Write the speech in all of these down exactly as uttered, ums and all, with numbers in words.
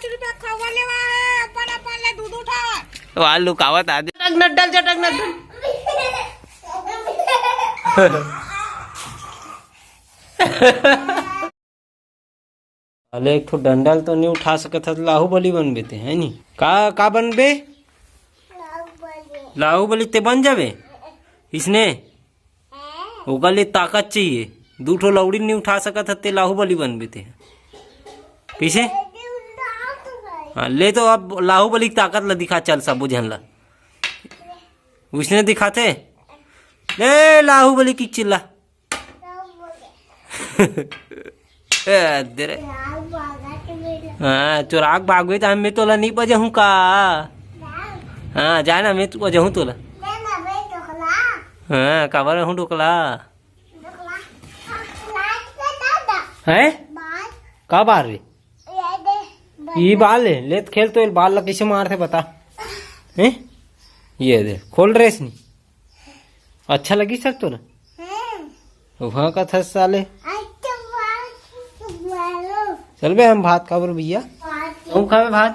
रुपया खवा लेवा है, अपन अपन ले दू दू ठा। वाह, लुकावत आदमी। चटक नड्डल, चटक नड्डल। अले, एक ठो डंडल तो नहीं उठा सकत हस, लाहू बली बनबे ते, है नी? का, का बनबे? लाहू बली ते बन जाबे इसने। ओकर ले ताकत चाहिए। दू ठो लौड़ी नहीं उठा सकत हस ते, लाहू बली बनबे ते। कैसे? हाँ, ले तो अब लाहू बली की ताकत ला दिखा, चल सबो झन ला। उसने दिखाते। ले लाहू बली की चिल्ला। ए, दे रे। हाँ, चोराक भागबे त मैं तोला नहीं बजाहूँ का? हाँ, जा ना, मैं तो बजाहूँ तोला। हाँ, काबर हूँ डोकला? हैं? का बार रे? ई बाल है, ले त खेल तो, बाल ला कैसे मारथे बता। हैं? ये दे, खोल ड्रेस नहीं। अच्छा लगी सक तोला? हम्म। वहाँ का था साले। अच्छा, बात मारो। चल बे, हम भात खाबो रे भैया। बात हम खाबे भात।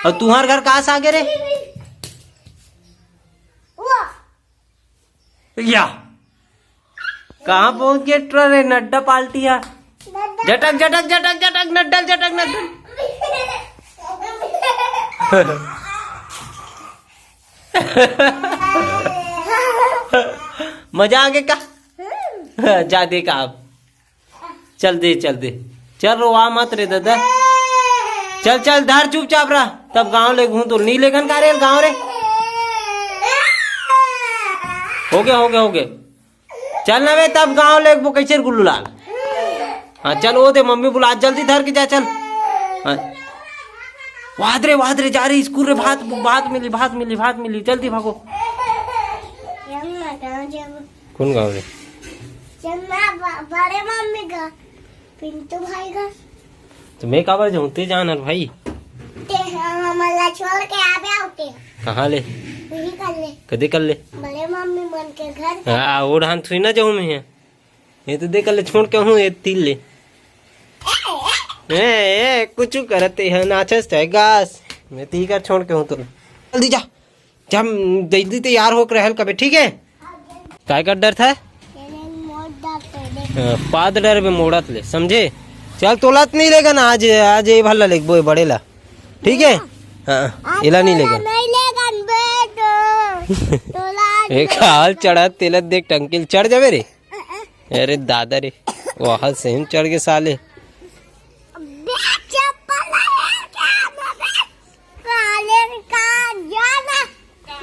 और तुम्हार घर कहाँ से आगे रे? वो। या। कहाँ पहुँच गए ट्र रे नड्डा पार्टी यार? नड्डा। झटक, झटक, झटक, झटक, नड्डल, झटक, नड्डल। मजा आ गया का? जा देखा अब। चल दे, चल दे, चल रोवा मत रे दादा। चल, चल, धर चुपचाप रह, तब गाँव ले घूम तो नहीं लेगन का रे गाँव रे। हो गया, हो गया, हो गया। चल ना बे, तब गाँव ले वो कैसे गुल्लू लाल। हाँ, चल, वो दे, मम्मी बुला, जल्दी धर के जा, चल। हाँ। वाद रे, वाद रे, जा रे स्कूल रे, भात, भात मिली, भात मिली, भात मिली, जल्दी भागो। कौन गाँव रे? चंदा ब-, बड़े मम्मी का, पिंटू भाई का। तो मैं काबर जाऊँ, ते जान हर भाई। ते हमला छोड़ के आ गया होते। कहाँ ले? वही कर ले। कदे कर ले? बड़े मम्मी मन के घर। हाँ, वो ढान थोड़ी ना जाऊँ मैं। ये तो देख ले, छोड़ के हूँ, ये तिल ले। ए, ए, कुछ करते हैं, नाचस चाहे गास। मैं ती कर छोड़ के हूँ तो। जल्दी जा। जब जल्दी तैयार होके रहल कबे, ठीक है? काय कर डर था? तेरे मोड़ डालते देख। हाँ, पाद डर बे मोड़त ले, समझे? चल, तोला त नहीं लेगा ना आज, आज ये भला लेगबो, ये बड़े ला, ठीक है? हाँ, आज एला नहीं तोला लेगा। नहीं लेगा बे तो। तोला आज एक नहीं हाल लेगा। चढ़ा तेला देख टंकिल चढ़ जावे रे। अरे दादा रे, वहाँ से ही चढ़ के साले। बे चप्पल है क्या? काले का जा ना,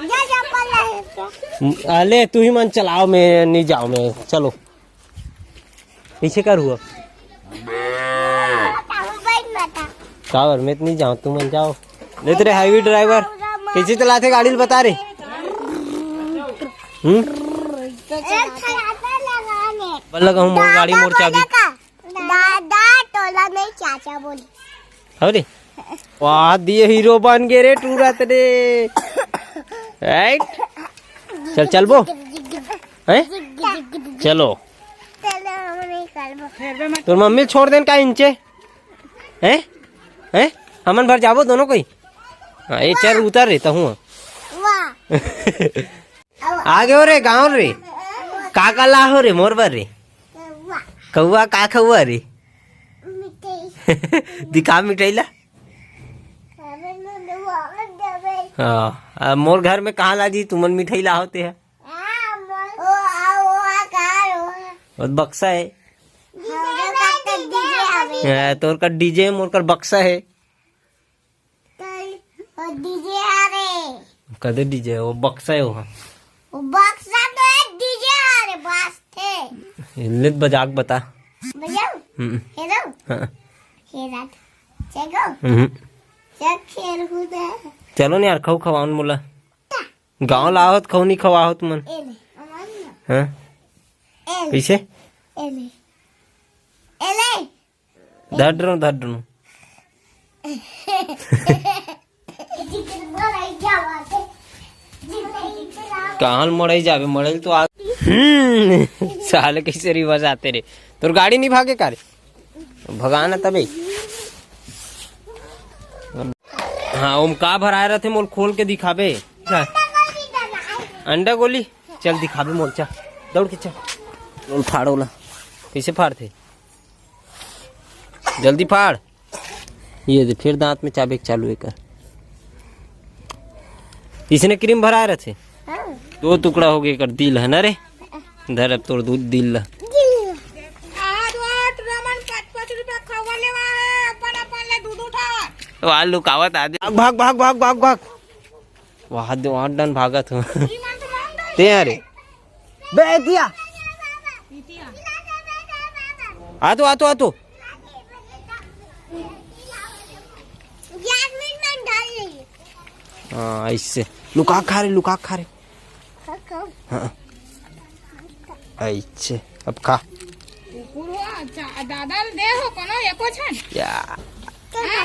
जा चप्पल नहीं है क्या? अले तू ही मन चलाओ, मैं नहीं जाओ, मैं चलो। पीछे कर हुआ। बताओ, बैठ मत। काबर मैं तो नहीं जाओ, तू मन जाओ। ले तेरे heavy driver कैसे चलाते गाड़ी ल बता रे। हम्म। एक खराटा लगाने। बल्ला कहूँ मोर गाड़ी मोर चाबी। दादा, टोला में चाचा बोली। अरे, वाह, दिए हीरो बन गए रे, टूरत रे। राइट? चल, चलबो? हैं? चलो। चलो, हम नहीं चलबो। तोर मम्मी छोड़ देन का इंचे? हैं? हैं? हमन भर जाबो दोनों कोई? हाँ, ये चल उतर रे, तहूँ। वाह। आ गयो रे गाँव रे। का का ला हो रे मोर बर रे? कौआ। कौआ का कौआ रे? मिठाई। दिखा मिठाई ला। अबे, मैं दुआ कर देबे। हाँ, अब मोर घर में कहाँ ला जी तुमन मिठाई ला होते हैं? हाँ, मोर, ओ, आ, ओ, आ, का रो? वो बक्सा है। हमरे पास तो डीजे हवे। हाँ, तोर का डीजे है, मोर का बक्सा है। कल वो डीजे आ रे। कदे डीजे? वो बक्सा है वो। वो बक्सा तो है, डीजे आ रे, बस थे। इल्लत बजाक बता। बजाओ? हम्म। हेलो? हाँ। हेरा। चलो। हम्म। चल खेल कूद है। चलो नहीं यार, खाऊ खवाउन मोला। ता। गाँव लावत खाऊ नहीं खवावत मन। ए ले। हाँ? ए ले। कैसे? ए ले। ए ले। धर डरो, धर डरो। कहाँ ल मड़ई जाबे? मड़ई ल तो आ। हम्म, साले कैसे रिवर्स आते रे? तोर गाड़ी नहीं भागे का रे? भगाना तबे। हाँ, ओम का भराए रथे, मोल खोल के दिखाबे। अंडा गोली, चल दिखाबे मोल, चल दौड़ के चल। मोल फाड़ ओला, कैसे फाड़थे? जल्दी फाड़। ये दे, फिर दांत में चाबे के चालू एकर। इसने क्रीम भराए रथे। हाँ। दो टुकड़ा हो गए एकर दिल है ना रे। धर अब तोर दूध दिल ला। आज वो टूरा मन पाँच पाँच रुपया खवा लेवा है, अपन अपन ले दू दू ठा। वो आलू कावत आदि। भाग, भाग, भाग, भाग, भाग, भाग। वहाँ दे, वहाँ डन भागत हो। ई मन तो मांग डाल। ते अरे। बे, दिया। ई दिया। आ तो, आ तो, आ तो। यार, मैं, मैं डाल रही हूँ। हाँ, ऐसे। लुका खा रे, लुका खा रे। खा, खाओ। हाँ। ऐसे। अब खा। कुकुर हो, अच्छा, दादा दे हो कोनो एको छन? या। हाँ?